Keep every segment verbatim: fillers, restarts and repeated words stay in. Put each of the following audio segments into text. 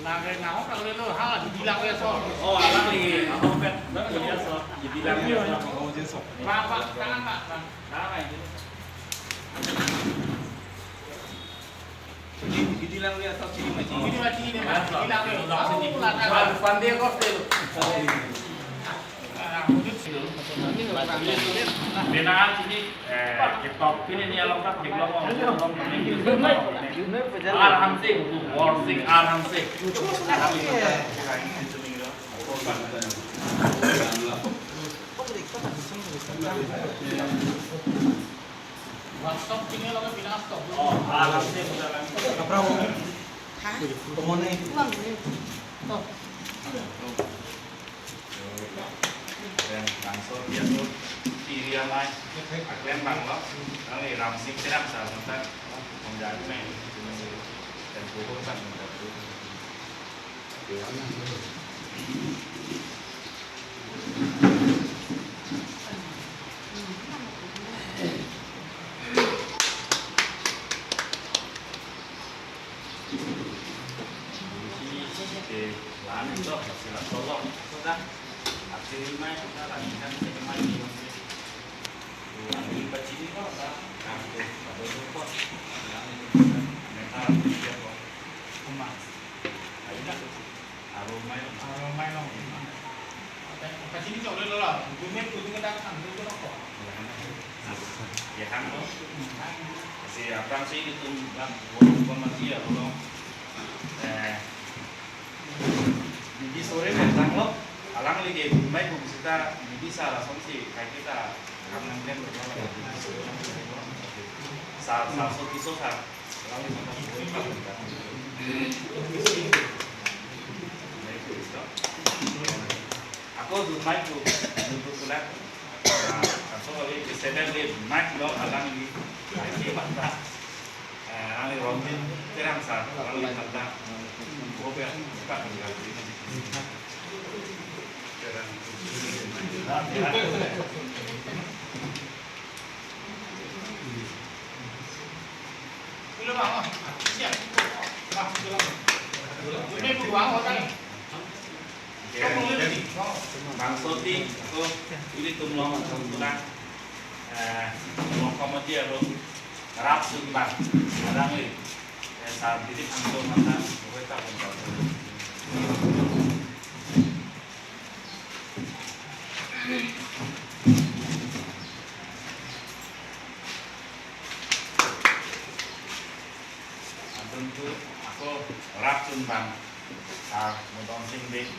Lake nahok kali lo, ha, dilang ya so. Oh, alang lagi. Nahok kan. Dilang ya so. Pak, Pak, tangan, Pak, Pak. Tangan aja. Dilang ya so, sini mah, sini. Sini mah, sini mah. Dilang ya. Pandai kok sih. Bena sini, eh, kita pini ni along tak, kita along, along, along, Arham se, Borsing Arham se. Stop, sini along, bina stop. Oh, Arham se, Kaprang. Hah? Tomon ni. Uang ni. Oh. Klem bangso dia tu, tiri amai. Aklem banglo. Nang ni Ramsing Terang sa, nonta. Mong jago ni. Dan buku tak mendapat. Sini, sini, ke, lan, itu, sila, tolong, sudah. Aksi lima, kita lanjutkan, saya kemarin, di Bangkok. Tuh, ambil pacini, kok, tak? Nah, tuh, pada lupa. Yang itu, mereka, dia, kok, emas. Ayo, dah. Aromai long. Aromai long. Pacini chok le lo la. Gumen kudu kita kan dulu lo kok. Ya kan lo. Si Abraham si itu bang, buat buat mati ya lo. Eh, Bibi sore bentang lo. Alang lagi mai bu kita Bibi sa langsung si kayak kita kan nang kan lo. Sa sa so kiso sa. Ako dun mai ko, dun ko sulat. Kaso kali seven day mai lo alang ni. Ini mata. Alang ni Rongjin Terang sa, alang ni mata. Ko be ka. Bangso ti ko ilitum long tum tulang, eh, long komedi aro rap sung bang, alang li, eh, sa diri angko mata, gue tak. Antum tu ako rap chun bang. Ah, modong sing dek.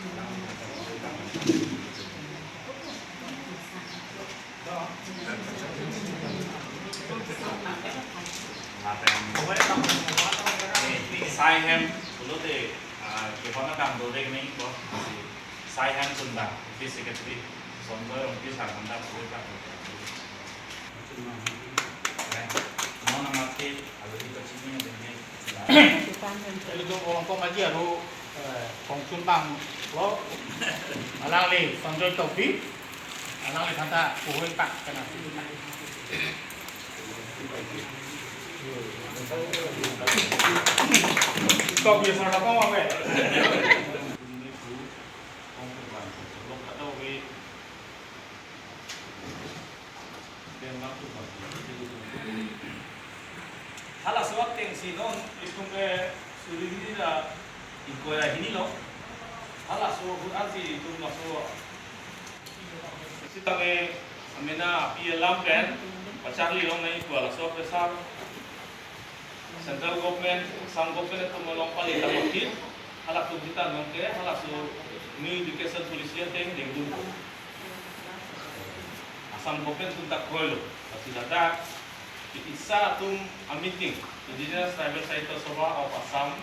Sai hem, pulote, ah, kepala dam dodek ning, bo. Sai hem chun bang, office secretary, Sonjoy office ha kanda pura ka. Mo na mati, alo di kachini, alo di. Ilitum Volongkom Aji aro, eh, kongchun bang lo, alangli Sonjoy Tokbi, alangli thanta puhui tak kena. Tokbi sarda kong awe. Halaso ateng si non itum ke suri hini ra ingkoi ra hini lo. Halaso ahut ansi itum laso sitame amena P L M pen pacharli long nai pu laso pressure. Central government, Assam government atum along pali ta mathit, halatum kita nong ke, halaso new education policy ateng dengdun. Assam government atum ta kroilo, lasi ladak, isa atum a meeting, Indigenous Tribal Sahitya Sabha of Assam,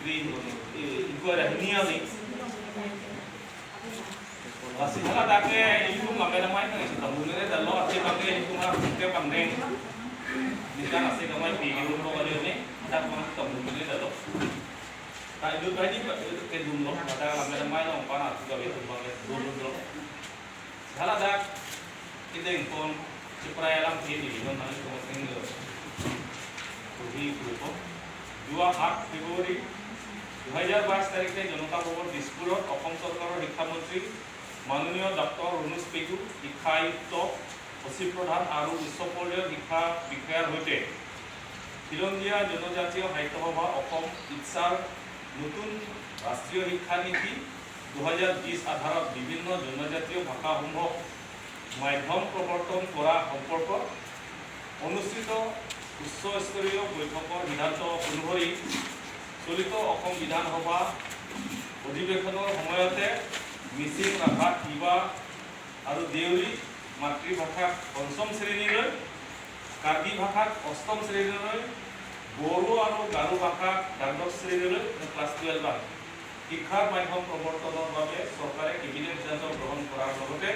Green, eh, inquiry hini ani. Lasi haladak ke ilitum lamai lamai nang isi tamu nene dalo, ase bang ke ilitum ha ke bang deng. Ningkan ase kamai pi ilitum lo kali ni, dak bang tamu nene dalo. Ta idu tadi ba idu kedun lo, ada lamai lamai lo, pana tu gawe tu bang ke dun lo. Haladak, kita ingkon, Siprai alam ke ilitum nang ilitum sing lo. এই গ্ৰুপত যোৱা সাত ফেব্ৰুৱাৰী দুহেজাৰ বাইছ তাৰিখে জনতা ভৱন দিছপুৰত অসম চৰকাৰৰ শিক্ষামন্ত্ৰী মাননীয় ডক্টৰ ৰণোজ পেগু, শিক্ষা আয়ুক্ত, সচিব প্ৰধান আৰু উচ্চ পৰ্যায়ৰ শিক্ষা বিষয়াৰ সৈতে খিলঞ্জীয়া জনজাতীয় সাহিত্য সভা অসম ইটছাৰ নতুন ৰাষ্ট্ৰীয় শিক্ষানীতি দুহেজাৰ বিছ আধাৰত বিভিন্ন জনজাতীয় ভাষাসমূহক মাধ্যম প্ৰৱৰ্তন কৰা সম্পৰ্কত অনুষ্ঠিত উচ্চ স্তৰীয় বৈঠকৰ সিদ্ধান্ত অনুসৰি চলিত অসম বিধানসভা অধিৱেশনৰ সময়তে মিচিং, ৰাভা, তিৱা আৰু দেউৰী মাতৃভাষাক পঞ্চম শ্ৰেণীলৈ, কাৰ্বি ভাষাক অষ্টম শ্ৰেণীলৈ, বড়ো আৰু গাৰো ভাষাক দ্বাদশ শ্ৰেণীলৈ, ক্লাছ টুৱেলভ আৰু শিক্ষাৰ মাধ্যম প্ৰৱৰ্তনৰ বাবে চৰকাৰে কেবিনেট সিদ্ধান্ত গ্ৰহণ কৰাৰ লগতে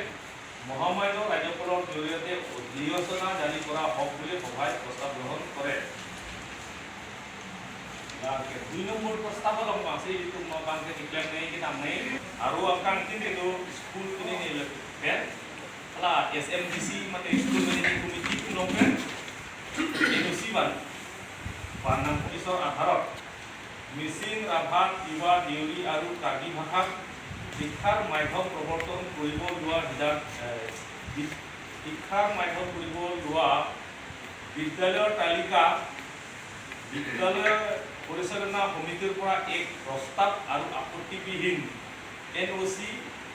মহামান্য ৰাজ্যপালৰ জৰিয়তে অধিসূচনা জাৰি কৰা হওক বুলি সভাই প্ৰস্তাৱ গ্ৰহণ কৰে। Lake দুই নম্বৰ প্ৰস্তাৱ along bangsi itum abang ke declare nai kita nai. Aru angkang tin itu school pini ni le pen. Ala S M D C mate school management committee along pen N O C ban. Panang officer adharok. মিচিং, ৰাভা, তিৱা, দেউৰী আৰু কাৰ্বি ভাষাক শিক্ষাৰ মাধ্যম প্ৰৱৰ্তন কৰিব লোৱা সিদ্ধান্ত, এ, বি-, শিক্ষাৰ মাধ্যম কৰিব লোৱা বিদ্যালয়ৰ তালিকা বিদ্যালয় পৰিচালনা সমিতিৰ পৰা এক প্ৰস্তাৱ আৰু আপত্তিবিহীন এন অ' চি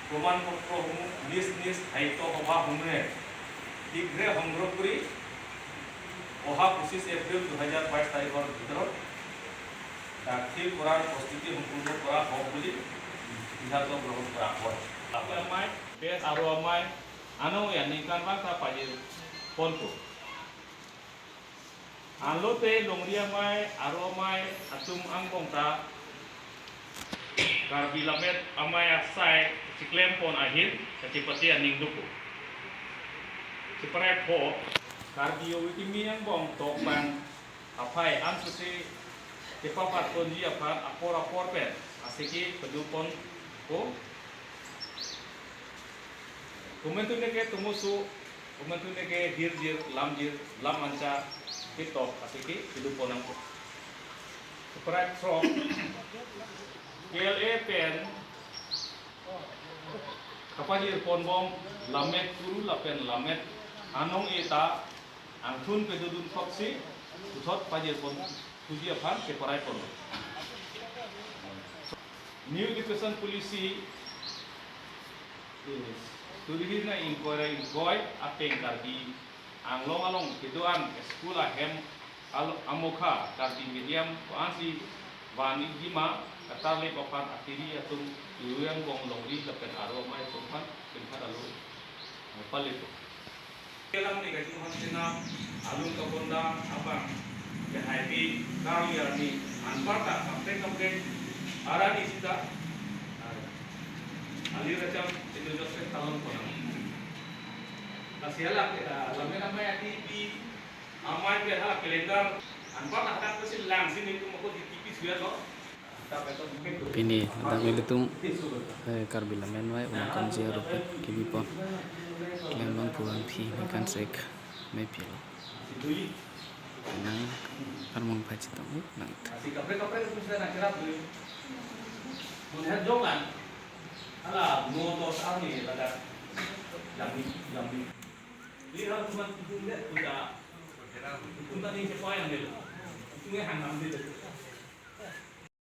প্ৰমাণ পত্ৰসমূহ নিজ নিজ সাহিত্য সভাসমূহে শীঘ্ৰে সংগ্ৰহ কৰি অহা পঁচিছ এপ্ৰিল দুহেজাৰ বাইছ তাৰিখৰ ভিতৰত দাখিল কৰাৰ প্ৰস্তুতি সম্পূৰ্ণ কৰা হওক বুলি সিদ্ধান্ত গ্ৰহণ কৰা হয়। Amai, bes aro amai, ano ya ningkan bangta pajir ponpo. Anlote longri amai, aro amai, atum angbong ta Karbi Lammet Amei asai chiklem pon ahin, kachipate aning dopo. Chiparai pho, Karbi Youth Kimi angbong tokbang aphai ansose kepapat ponji aphan apor apor pen asiki padu ponpo. Komantu neke tomoso, komantu neke hirjir, lamjir, lam ancha ketok asiki padu pon nangpo. Chiparai throk, K L A pen kapajir ponbom Lammet Kuru lapen Lammet Anong-e ta angthun pedodun thotsi puthot pajir pon puji aphan chiparai pon. New Education Policy, eh, suri hini ingkoi ra ingkoi apeng Karbi Anglong along kedo-an school ahem al-, amokha Karbi medium ko-ansi van-ikji ma katarlip aphan atiri atum iru angbong longri lapen aro amai atum aphan kemkhat alo, eh, palipo. Kelang ni kachung hon sina alung kabonda abang ke hai pi kar liar ni anparta kaprek kaprek arani sita, ah, alir kacham itu Joseph talon konang. Lasi hala, ah, Lammet Amei ati pi amai pi hala calendar anparta hadak pesi lang sini itu mako di T V suya lo. Pini dak ilitum, eh, Karbi Lammet Amei unkonji arup kebi pon. Klembang puang phi ni kan sek me phi lo. Nang armang phachi tong nang. Ala mo to sa ni ladak. Jami, jami. Lihat teman tujuh lihat kita. Kita ni siapa yang dia? Itu yang hanam dia.